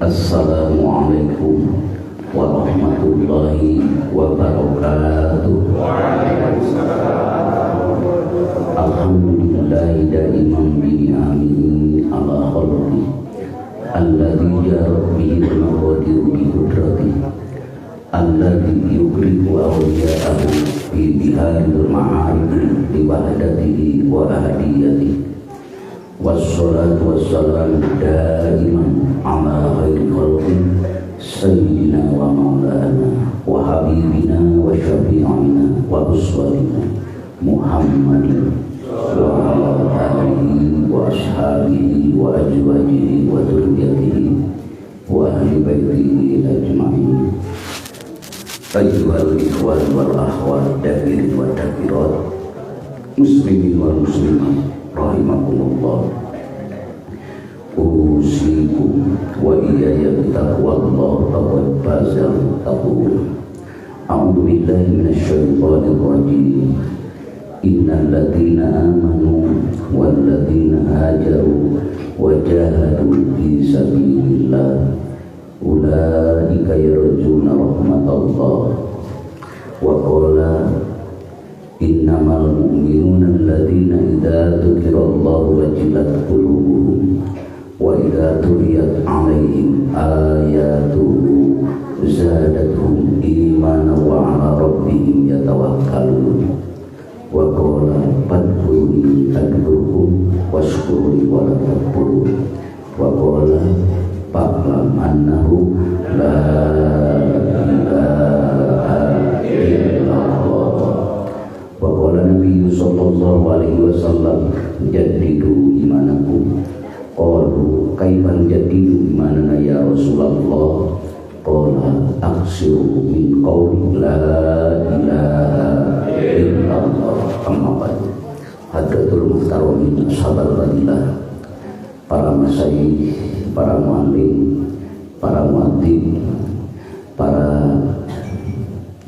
Assalamualaikum warahmatullahi wabarakatuh. Alhamdulillahi daiman bi ni'amihi ala khalqi alladzi jarat bihi al-maqadiru bi qudratihi alladzi yukrimu awliya'ahu fi biharil ma'arif li wahdatihi wa ahdiyatihi. Wassalatu wassalamu daiman ala khairi khalqi sayyidina wa maulana wa habibina wa syafi'ina wa uswatina Muhammadin wa ala alihi wa ashabihi wa azwajihi wa dzurriyyatihi wa ahli baitihi ajma'in. Ayyuhal ikhwan wal akhwat, dakirin wa dakirat, muslimin wal muslimat rahimakumullah. Usikum wa iyaya bitaqwallah faqad fazal muttaqun. A'udzu billahi minasyaitonir rajim. Innal ladzina amanu wal ladzina hajaru wa jahadu fi sabilillah ulaika yarjuna rahmatallah. Wa qala innamal mu'minuna alladzina idza dzukirallahu wajilat qulubuhum wa idza tuliyat 'alaihim ayatuhu zadatuhum imanan wa 'ala rabbihim yatawakkalun. Wa qala fadhkuruni adhkurkum washkuruni wa la takfurun. Wa qala fa'lam annahu la ilaha illallah. Wa qala nabiyyu sallallahu alaihi wasallam jaddidu imanakum. Qalu kaifa nujaddidu imanana ya Rasulullah? Qala aksiru min qawli la ilaha illallah. Amma ba'du. Hadratul muhtaramin ashabal fadilah, para masyayikh, para muallim, para muadzin, para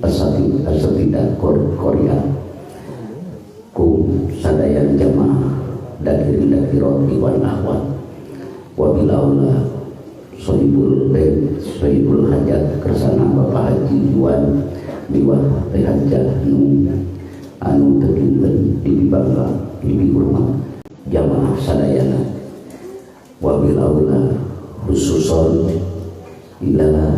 asatidah Korea, kum sadayan jamaah dakirin dakirat iwan akhwat, wabil aula sohibul bait sohibul hajat kersana Bapak Haji Iwan miwah teh hajat nu anu teu kinten dibangga dipihormat jamaah sadayana. Wabil aula khususon ila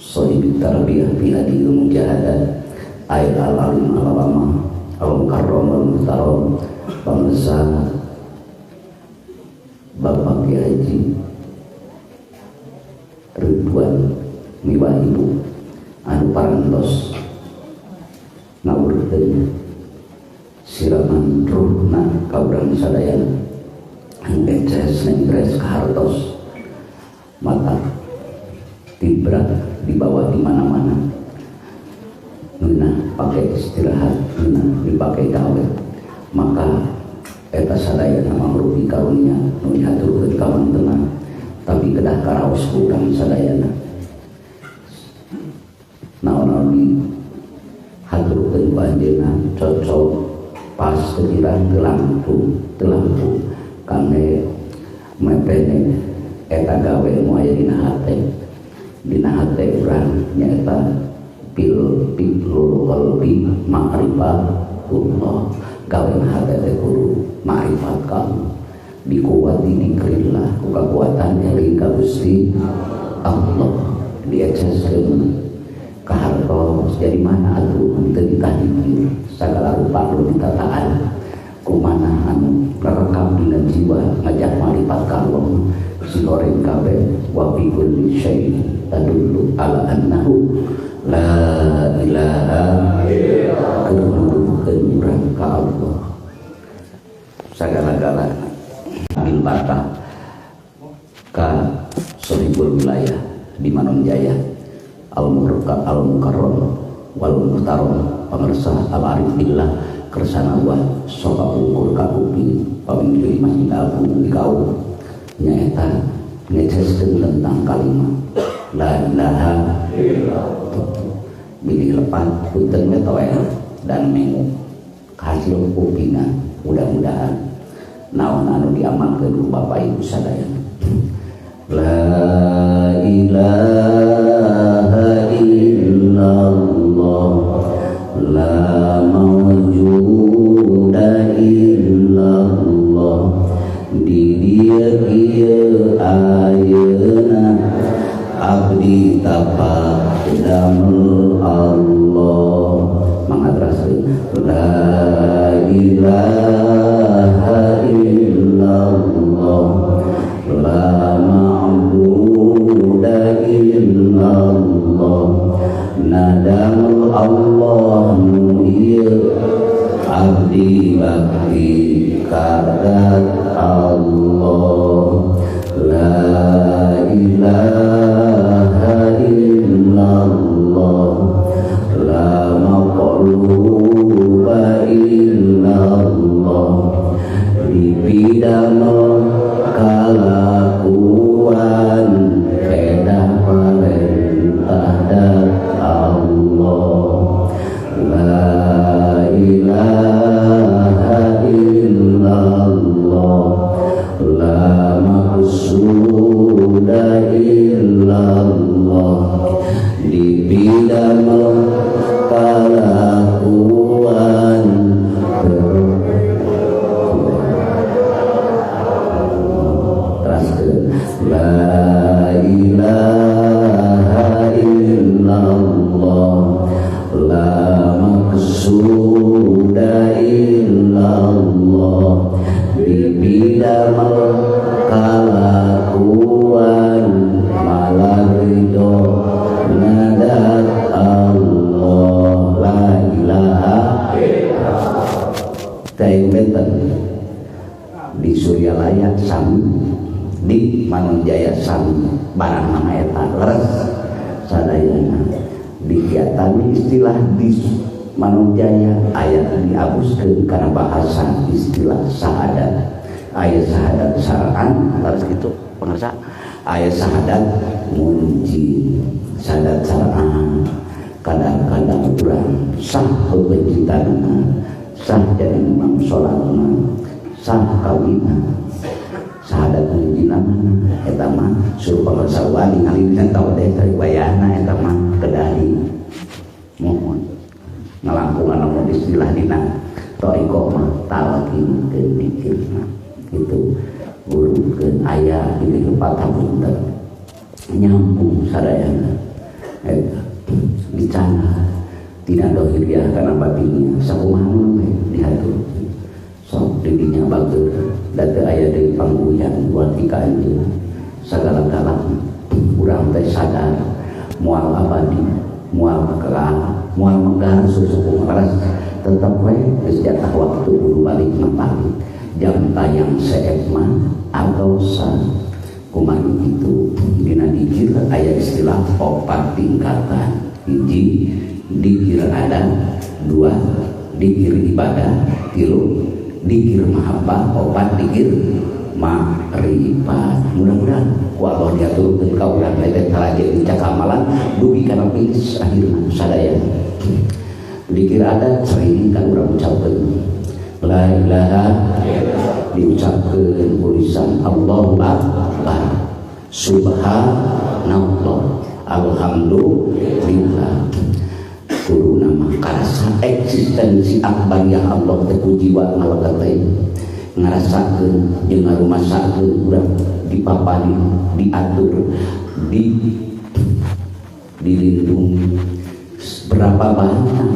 sohibit tarbiyah fi hadil mujahadah ayat al-alim al-alama al-mukarram al-muhtaram bangsa Bapak Kiai Haji Ridwan miwah ibu anu parantos ngawurkeun siraman ruhna ka urang sadayana anu eces nengres kahartos mata tibra dibawa di mana-mana, ngeunah pakai istirahat, ngeunah dipakai gawe, maka eta sadayana mangrupi karunia nu dihaturkeun ka mantena, tapi kedah karaos ku urang sadayana. Naon-naon dihaturkeun ku anjeunna cocok pas kekirang teu langkung kangge mepene eta gawe nu aya dina hate. Dina hate urang nyaeta bil piklul qalbi ma'rifatullah. Gawe hate teh kudu ma'rifat kamu dikuwati dikrillah ku kakuatan eling ka Gusti Allah diakseskeun ka hartos jadi mana atuh teu ditahiji sagala rupa nu ditataan kumana anu rekam dina jiwa ngajak ma'rifat ka Allah si goreng kabeh wa bi kulli syai'in tadullu ala annahu la ilaha illallah. Keur urang ka Allah sagala-galana bil barkah ka sohibul wilayah di Manon Jaya al-murka al-mukarram wal muhtaram pangersa al-arif billah kersana wa soka ukur kakupi pamingkir masjid agung kau nyaeta ngeceskeun tentang kalimat la ilaha illallah. Bilih lepat punten we toel dan mengu hasil kupingan mudah-mudahan naon anu diamalkeun ku Bapak Ibu sadayana. La ayeuna abdi tapak damel Allah mangadraskeun la ilaha illallah la ma'budu illallah nadamul Allah nu ieu abdi bakti kadat Allah la ilaha illallah la maqluba illallah dipidamel kalakuan kedah parentah dat Allah la ilaha illallah la maqsuda illallah dipidamel kalakuan la ilaha illallah la maqsuda illallah dipidamel kalakuan malah ridho nadat Allah la ilaha illallah. Benten di Suryalaya sami di Manonjaya sami barang nama eta leres sadayana dikiatani istilah di Manonjaya ayat diabuskeun kana bahasa istilah sahadat ayat sahadat syar'an leres kitu pangarsa ayat sahadat munji sahadat syar'an kadang-kadang urang sah penciptana sah jadi imam salatna sah kawinna sahadat munjina mana eta mah suruh pangarsa wali ngalih tau deh riwayahna eta mah kedari mohon ngalangkungan lamun istilah dina thariqah mah talqin keun dikirna kitu gurukeun aya di tempat hapunten nyambung sadayana eta dicana tina dohiriah kana batinnya sakumaha we dihatur sok didinya bager da teu aya deui pangguyan buat ka anjeun sagala-gala urang teh sadar moal abadi moal kekal moal menggar susuku maras tetep we geus jatah waktu kudu balik mah balik jam tayang seep mah atosan kumaha kitu dina dikir aya istilah opat tingkatan hiji dikir adat dua dikir ibadah tilu dikir mahabbah opat dikir makrifat. Mudah-mudahan ku Allah diaturkeun ka urang teh taraje dicakamalan dugi kana finish akhirna sadayana. Dikir adat sering kan urang ucapkeun la ilaha diucapkeun tulisan Allahu Akbar subhanallah alhamdulillah kudu nama karasa eksistensi akbar yang Allah teh ku jiwa ngaleget teh ngarasakeun jeung ngarumasakeun urang dipapani diatur dilindungi berapa banyak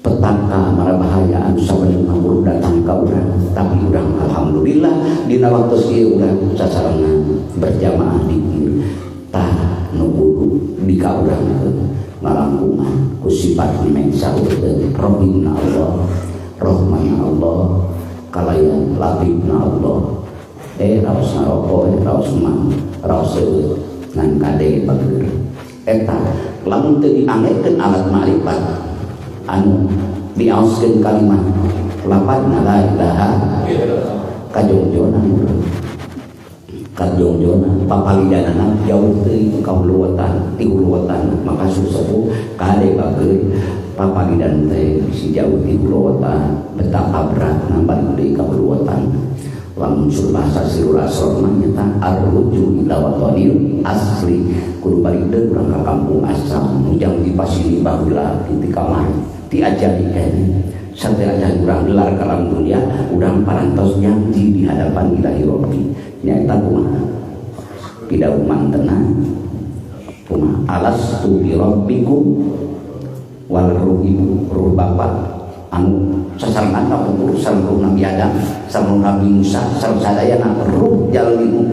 petaka mara bahaya anu sabenerna urang datang ka urang tapi urang alhamdulillah dina waktu ieu urang sasarengan berjamaah dikir tah nu kudu di ka urang ngalangkungan ku sifat mengsaurkeun rahimna Allah rahmana Allah kalayan latifna Allah raos ngaroko raos mang raos seueur ngan kade bager eta lamun teu dianggekeun alat makrifat anu diaoskeun kalimat lapatna la ilaha kajongjonan kajongjonan papalidanana jauh teuing ka huluwatan ti huluwatan maka susepuh kade bager papalidan teh bisi jauh ti huluwatan betapa beratna balik deui ka huluwatan lamun bahasa sirul asror mah nyata arruju ila watonil asli kudu balik deui urang ka kampung asal mujang di pasini baheula di kamar diajari keneh sateuacan urang gelar ka alam dunia urang parantos janji di hadapan Ilahi Rabbi Nyaeta kumaha pidawuh mantena kumaha alastu bi rabbikum wal ruh ibu ruh bapak anu sasarengan kapungkur sareng ruh Nabi Adam sareng Nabi Musa sareng sadayana ruh jalmi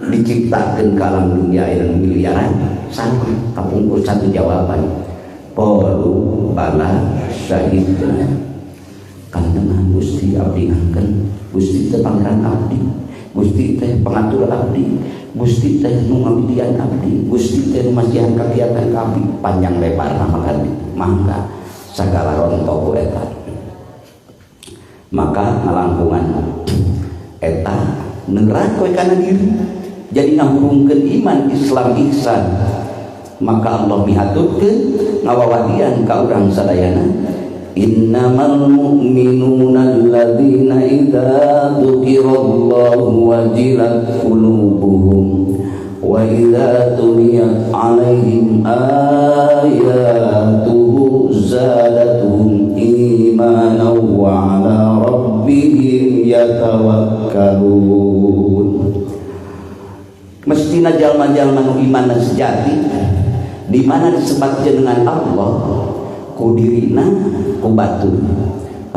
diciptakeun ka alam dunia aya miliaran sama kapungkur satu jawaban qalu bala syahidna kantengan Gusti abdi ngangkeun Gusti teh pangeran abdi Gusti teh pengatur abdi Gusti teh nu ngamidian abdi Gusti teh nu masihan kagiatan ka abdi panjang lebar maka mangga sagala rontok ku eta maka ngalangkungan eta neurat we kana diri jadi ngahurungkeun iman Islam ihsan maka Allah mihaturkeun ngawawadian ka urang sadayana innamal mu'minuna alladzina idza dzukirallahu wajilat qulubuhum wa idza tuliyat alaihim ayatuhu zadatuhum imanan wa ala rabbihim yatawakkalun. Mestina jalma-jalma nu imanna sejati di mana disebat jenengan Allah ku dirina ku batur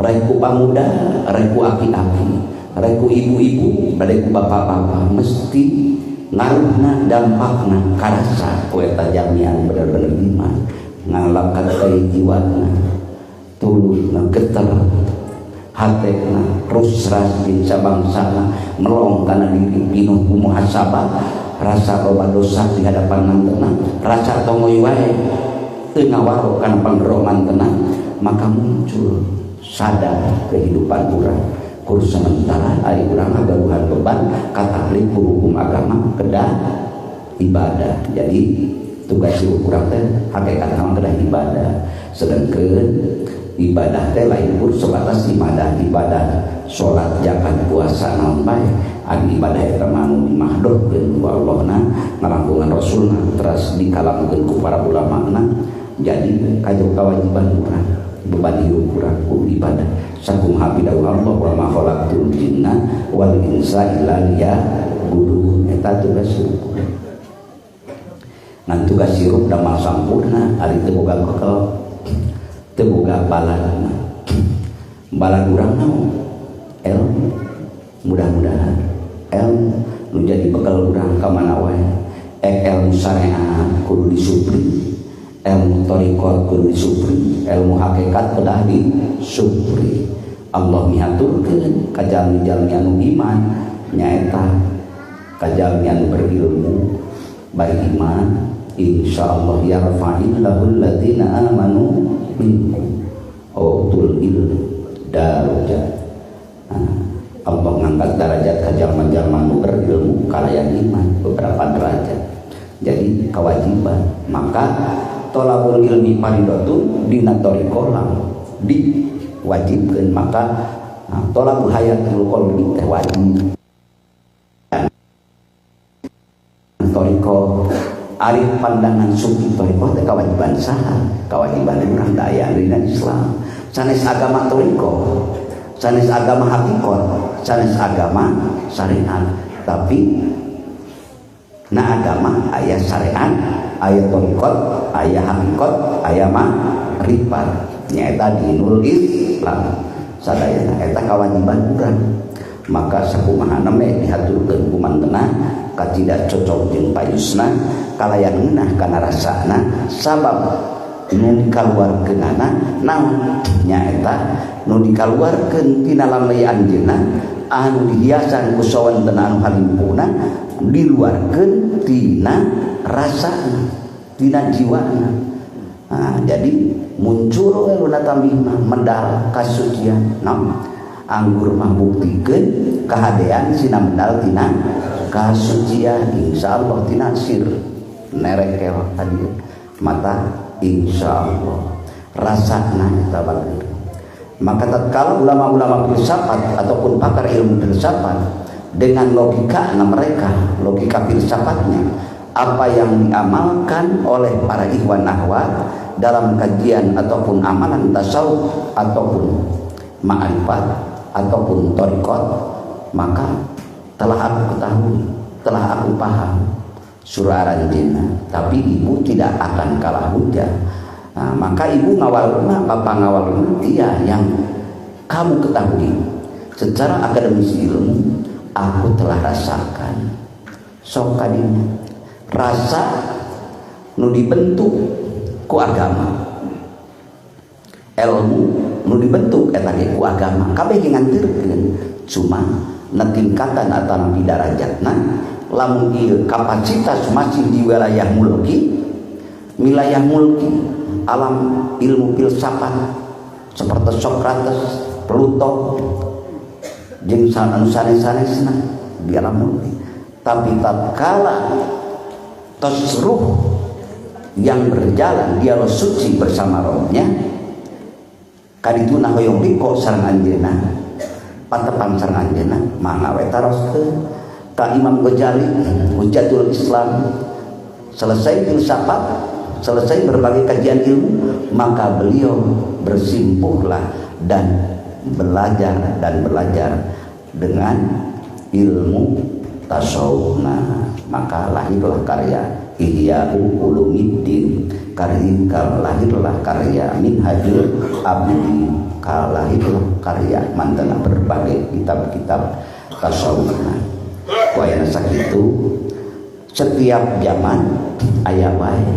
rek ku pamuda rek ku aki-aki rek ku ibu-ibu rek ku bapak-bapak mesti ngaruhna dampakna karasa ku eta jalmi anu bener-bener iman ngalakat ka jiwana tuluna geter hatena rusras din sabangsana melong kana diri pinuh ku muhasabah rasa loba dosa di hadapan mantena rasa tongoy wae teu ngawaro kana panggero mantena maka muncul sadar kehidupan urang kur sementara ari urang agaduhan beban kataklif hukum agama kedah ibadah. Jadi tugas urang teh hakikatna kedah ibadah sedangkeun ibadah teh lain kur sebatas ibadah ibadah salat zakat puasa naon bae ari ibadah eta mah anu dimahdohkeun ku Allahna ngalangkungan Rasulna teras dikalamkeun ku para ulamana jadi kajau kewajiban urang beban hirup urang ku ibadah sakumaha pidawuh Allah wa ma khalaqtul jinna wal insa illa liya'budun eta tugas hirup ngan tugas hirup damel sampurna ari teu boga bekal teu boga baladna balad urang naon ilmu mudah-mudahan ilmu nu jadi bekal urang ka mana wae ilmu syariat kudu disupri ilmu thariqat kudu disupri ilmu hakikat kedah disupri. Allah mihaturkeun ka jalmi-jalmi anu iman nyaeta ka jalmi anu berilmu baik iman insyaallah yarfa'illahu alladzina amanu minkum utul ilm darajat. Allah ngangkat derajat ka jalma-jalma nu berilmu kalayan iman beberapa derajat jadi kewajiban maka tolabul ilmi faridatu dina thariqah diwajibkeun maka tolabul hayatul qalbi teh wajib thariqah ari pandangan sufi thariqah teh kewajiban saha kewajiban urang daya dina Islam sanes agama thariqah sanes agama hakikat sanes agama syariat tapi na agama aya syariat aya thariqat aya hakikat aya makrifat nyaeta dinul Islam sadayana eta kewajiban urang maka sakumaha neme dihaturkeun ku mantena kacida cocok jeung payusna kalayan ngeunah kana rasana sabab nu dikaluarkeunana naon nyaeta nu dikaluarkeun tina lamai anjeunna anu dihiasan ku sawantena anu halimpuna diluarkeun tina rasana tina jiwana. Nah, jadi muncul we luna tambih mah medal kasucian naon anggur mah buktikeun kahadean sina medal tina kasucian insyaallah tina sir nerekel tadi mata insyaallah rasana eta bager. Maka tatkala ulama-ulama filsafat ataupun pakar ilmu filsafat dengan logika mereka, logika filsafatnya, apa yang diamalkan oleh para ikhwan akhwat dalam kajian ataupun amalan tasawuf ataupun ma'rifat ataupun thariqat, maka Telah aku ketahui, telah aku paham surah aranjeunna, tapi ibu tidak akan kalah hujah. Nah, maka ibu ngawalna, bapak ngawalna, iya yang kamu ketahui secara akademis ilmu aku telah rasakan. Sok kadinya rasa nu dibentuk ku agama, ilmu nu dibentuk eta ge ku agama, kabeh ge ngantirkeun, cuma na tingkatan atau darajatna lamun ieu kapasitas masih di wilayah mulki, wilayah mulki alam ilmu filsafat seperti Sokrates, Pluto jeung anu sanes-sanesna di alam mulki. Tapi tatkala tos ruh yang berjalan dialog suci bersama rohnya kadituna hoyong liko sareng anjeunna, patepang sareng anjeunna, mangga we taroskeun ka Imam Ghazali Hujjatul Islam. Selesai filsafat, selesai berbagai kajian ilmu, maka beliau bersimpuhlah dan belajar dan belajar dengan ilmu tasawuf. Nah, maka lahirlah karya Ihya'u Ulumiddin, karya lahirlah karya Minhajul Abidin, lahirlah karya mantena berbagai kitab-kitab tasawuf. Nah, wayana sakitu setiap zaman aya wae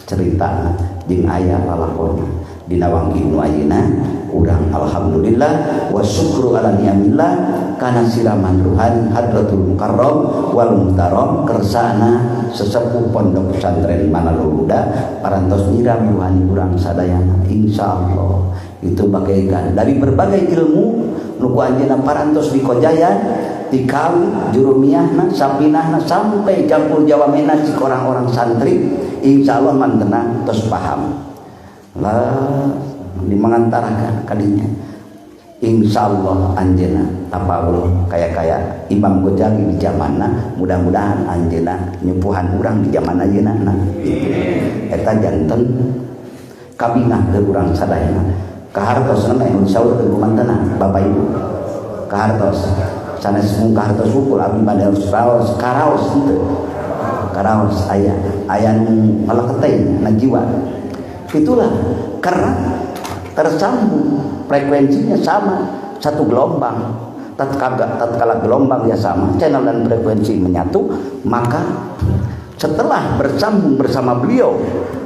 cerita jeung aya lalakonna dina wangki nu ayeuna urang alhamdulillah wa syukru ala ni'amillah kana siraman ruhani hadratul mukarram wal muhtaram kersana sesepuh pondok pesantren Manalul Huda parantos nyiram ruhani urang sadayana. Insyaallah itu bagaikan dari berbagai ilmu nu ku anjeunna parantos dikojayan tikawi jurumiyahna sapinahna sampai campur jawamena cik orang-orang santri, insyaallah mantena tos paham lah dimangantarakan kadinya. Insyaallah anjeunna tapaul kaya-kaya Imam Ghazali di zamanna, mudah-mudahan anjeunna nyupuhan urang di zaman ayeuna. Nah eta janten kabinah ke urang sadayana. Kahartos na mah saur ke mantena Bapak Ibu, kahartos sanes mung kahartos ukur abdi pada raos karaos henteu karaos aya aya nu ngaleketeng na jiwa. Itulah karena tersambung frekuensinya sama, satu gelombang. Tatkala gelombang ya sama, channel dan frekuensi menyatu, maka setelah bersambung bersama beliau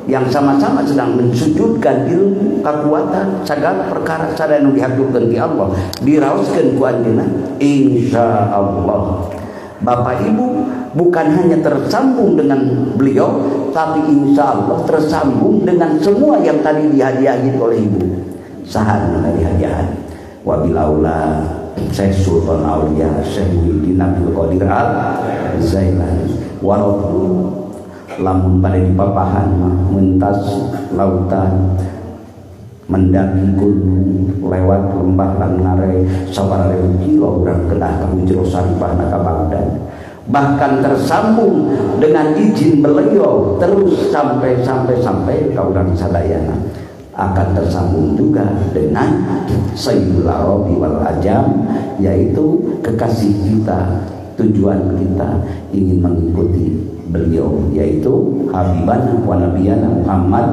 yang sama-sama sedang mensujudkan ilmu, kekuatan, segala perkara sadaya nu dihaturkeun ti Allah, diraoskeun ku anjeunna, insyaallah Bapak Ibu bukan hanya tersambung dengan beliau, tapi insya Allah tersambung dengan semua yang tadi dihadiahin oleh ibu. Saha nu dihadiahan? Wabil aula Syekh Sultan Aulia Syekh Muhyiddin Abdul Qadir Al Zailani. Walaupun lamun pada di papahan mah mentas lautan, mendaki gunung, lewat lembah lan ngare sabaraha ribu kilo urang kedah ka Hujroh Sarifahna ka Baghdad, bahkan tersambung dengan izin beliau terus sampai sampai sampai ka urang sadayana, akan tersambung juga dengan Sayyidul Arabi wal Ajam, yaitu kekasih kita, tujuan kita ingin mengikuti beliau, yaitu Habibana wa Nabiyana Muhammad.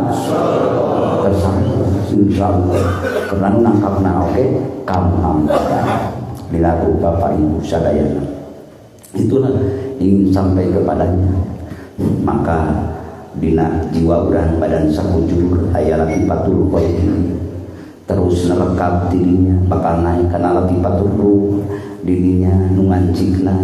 Tersambung insyaallah karena nangkapna oke kamu dilaku Bapak Ibu sadayana. Itulah ingin sampai kepadanya. Maka dina jiwa urang badan sakujur aya latifatul qalbi terus nelekap dirinya, bakal naik kana latifatul ruh dirinya nu ngancikna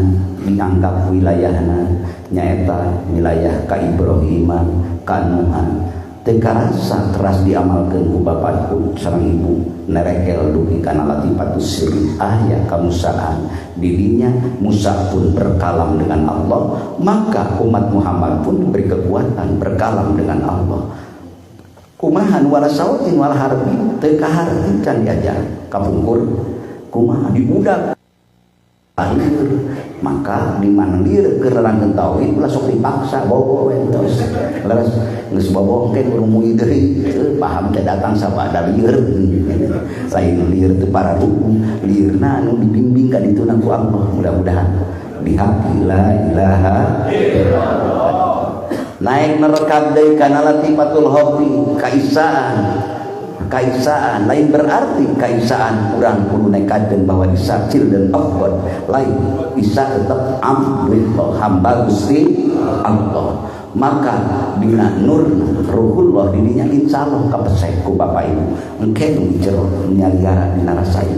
dianggap wilayahna nyaeta wilayah ka Ibrahiman ka Nuhan. Teu karasa keras diamalkeun ku bapak sareng ibu nerekel dugi kana latifatus sirri aya kamusaan dirinya. Musa pun berkalam dengan Allah, maka umat Muhammad pun diberi kekuatan berkalam dengan Allah. Kumaha wala sautin wala harbi teu kaharti can diajar kapungkur kumaha dibudak lieur, maka di mana lieur keur nerangkeun tauhid ulah sok dipaksa bobo we tos leres geus bobo engke kudu muid deui paham teh datang sabada lieur lain lieur teu pararuku, liurna anu dibimbing ka dituna ku Allah. Mudah-mudahan Bihaqi la ilaha illallah. Naik nerekab deui kana latifatul hobi kaisaan. Kaisaan lain berarti kaisaan urang kudu nekadkeun bahwa Isa children of God, lain Isa tetap abdullah hamba Gusti Allah. Maka dina nur ruhullah dirinya insyaallah kapeseh ku Bapak Ibu engke nu jero nyaliara dina rasa ieu.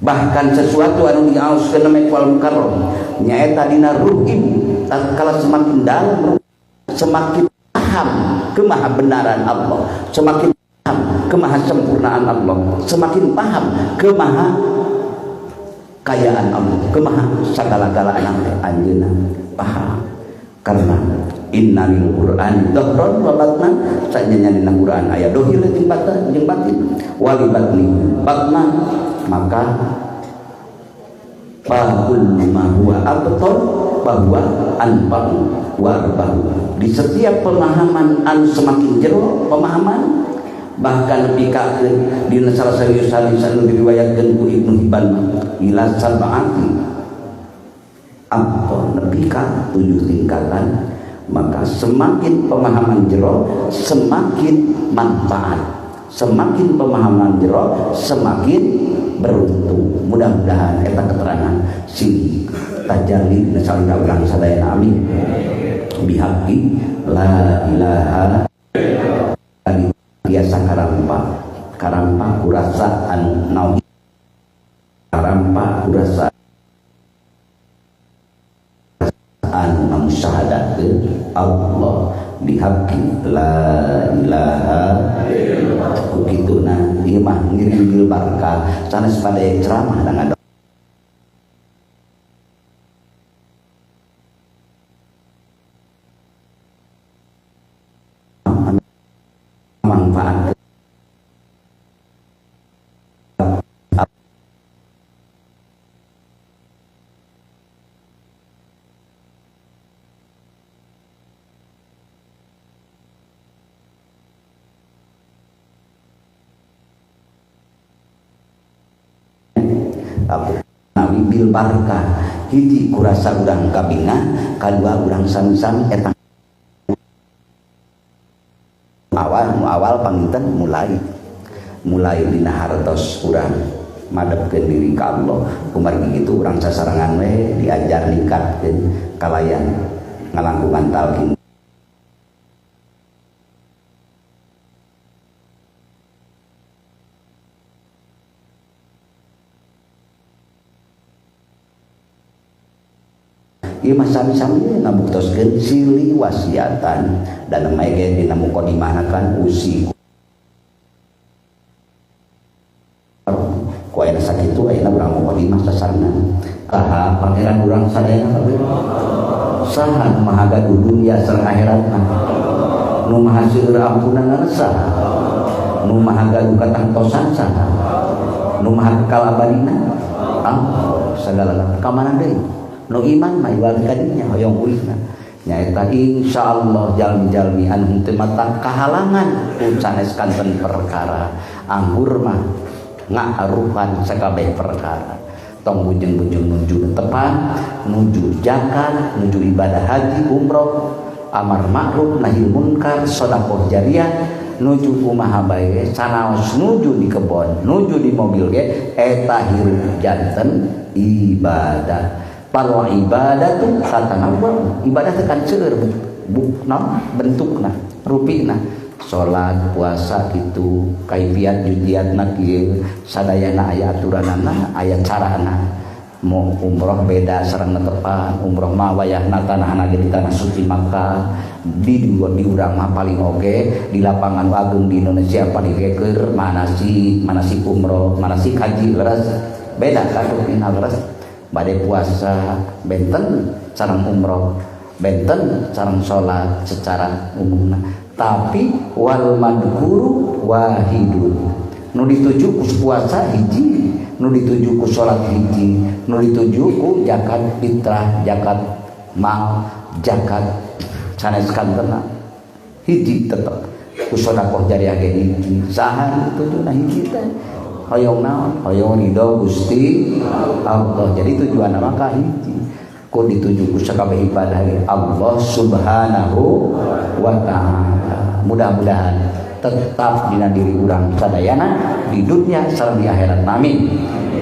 Bahkan sesuatu anu diaoskeun namanya wal mukarram nyaeta dina ruh ibu tatkala semakin dalam semakin paham kemahabenaran Allah, semakin paham kemahasempurnaan Allah, semakin paham kemaha kayaan Allah, kemaha sagala-galana anjeunna paham. Karena inna lil Qur'an dhahran wa batna, sanyanya dina Qur'an aya dohir jeung batin, jeung batin wali batni batna, maka fa kullu ma huwa abtar bahwa anfa'u wa arbahu. Di setiap pemahaman anu semakin jero pemahaman, bahkan lebih kakeun dina salah satu hadis anu diriwayatkeun ku Ibnu Hibban ila sab'ati atau lebih ka 7 tingkatan, maka semakin pemahaman jero semakin manfaat, semakin pemahaman jero semakin beruntung. Mudah-mudahan eta keterangan sing tajalli dina salira urang sadayana, amin. Bihaqi la ilaha illallah. Biasa karampa karampa kurasa anu naon karampa kurasa anu ngamusyahadatkeun Allah bihaqi la ilaha illallah. Ku kituna ieu mah ngiring barkah sanes pada ceramah dengan manfaat Nabi bil barkah hiji kurasa urang kabinga, kadua urang sami-sami eta awal awal panginten mulai dina hartos urang madepkeun diri ka Allah. Kumargi kitu urang sasarengan we diajar ningkatkeun kalayan ngalangkungan talqin. Ieu mah sami-sami ngabuktoskeun sili wasiatan dan mah ge dina mukadimahna kan usi ku aya sakitu ayeuna urang mukadimah sasarengan. Saha pangeran urang sadayana kabeh? Saha nu maha gaduh dunya sareng akhiratna? Nu maha seueur ampunanana saha? Nu maha gaduh katangtosan saha? Nu maha kekal abadina? Allah sagala ka mana deui? Nu iman mah iwal kadinya hoyong uihna nyaeta insyaallah jalmi-jalmi anu henteu mata kahalangan ku sanes kanten perkara anggur mah ngaruhan sakabeh perkara tong bujeng-bujeng nuju tepan nuju zakat nuju ibadah haji umroh amar ma'ruf nahi munkar sedekah jariah nuju kumaha bae sanaos nuju di kebon nuju di mobil ge eta hirup janten ibadah. Parwa ibadah tuh tatanawwu, ibadah teh kan seueur bukna bentukna rupina salat puasa kitu kaifiat jujiatna kieu sadayana aya aturanana aya carana. Mau umroh beda sareng netepan umroh mah wayahna tanahna ge di tanah suci Makkah di urang mah paling oge di lapangan agung di Indonesia paling geger manasik umroh manasik haji leres beda kan rupina leres. Bade puasa benten sareng umroh benten sareng salat secara umumna, tapi wal madhuru wahidun nu dituju ku puasa hiji, nu dituju ku salat hiji, nu dituju ku zakat fitrah, zakat mal, zakat sanes kantena hiji tetep ku sedekah jariah ge hiji. Saha ditujuna hiji teh hoyong naon? Hoyong ridho Gusti Allah. Jadi tujuan mah ka hiji. Ku dituju ku sakabeh ibadah Allah Subhanahu wa ta'ala. Mudah-mudahan tetap dina diri urang sadayana di dunia sareng di akhirat. Amin.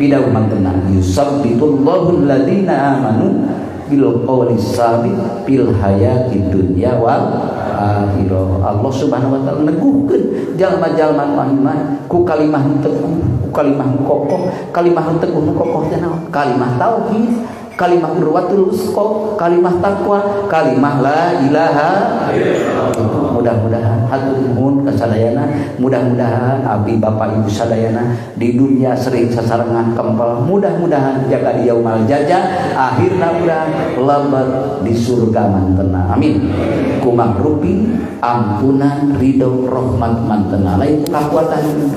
Bidau mantena yusabbitullahu alladzina amanu bil qawli sabit fil hayatid dunya wal akhirah. Allah Subhanahu wa ta'ala neguhkeun jalma-jalma nu iman ku kalimah teguh, ku kalimah kokoh, kalimah teguh nu kokoh teh naon? Kalimah tauhid, kalimah urwatul wusqa, kalimah taqwa, kalimah la ilaha illallah. Mudah-mudahan hatur nuhun ka sadayana, mudah-mudahan abdi bapak ibu sadayana di dunia sering sasarengan kempel, mudah-mudahan jaga di yaumal jaza akhirna urang lebat di surga mantena. Amin. Kumangrupi ampunan ridho rahmat mantena lain kakuatan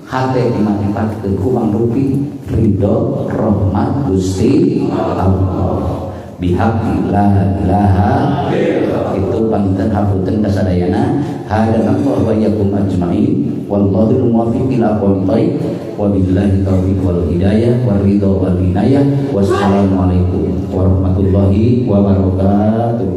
hate dimanfaatkeun kumangrupi ridho rahmat Gusti Allah bihaqi la ilaha illallah. Itu panginten hapunten kasadayana. Hadanallahu wa iyyakum ajmain wallahul muwaffiq ila aqwamit thoriq wa billahi taufiq wal hidayah war ridho wal inayah. Wassalamualaikum warahmatullahi wabarakatuh.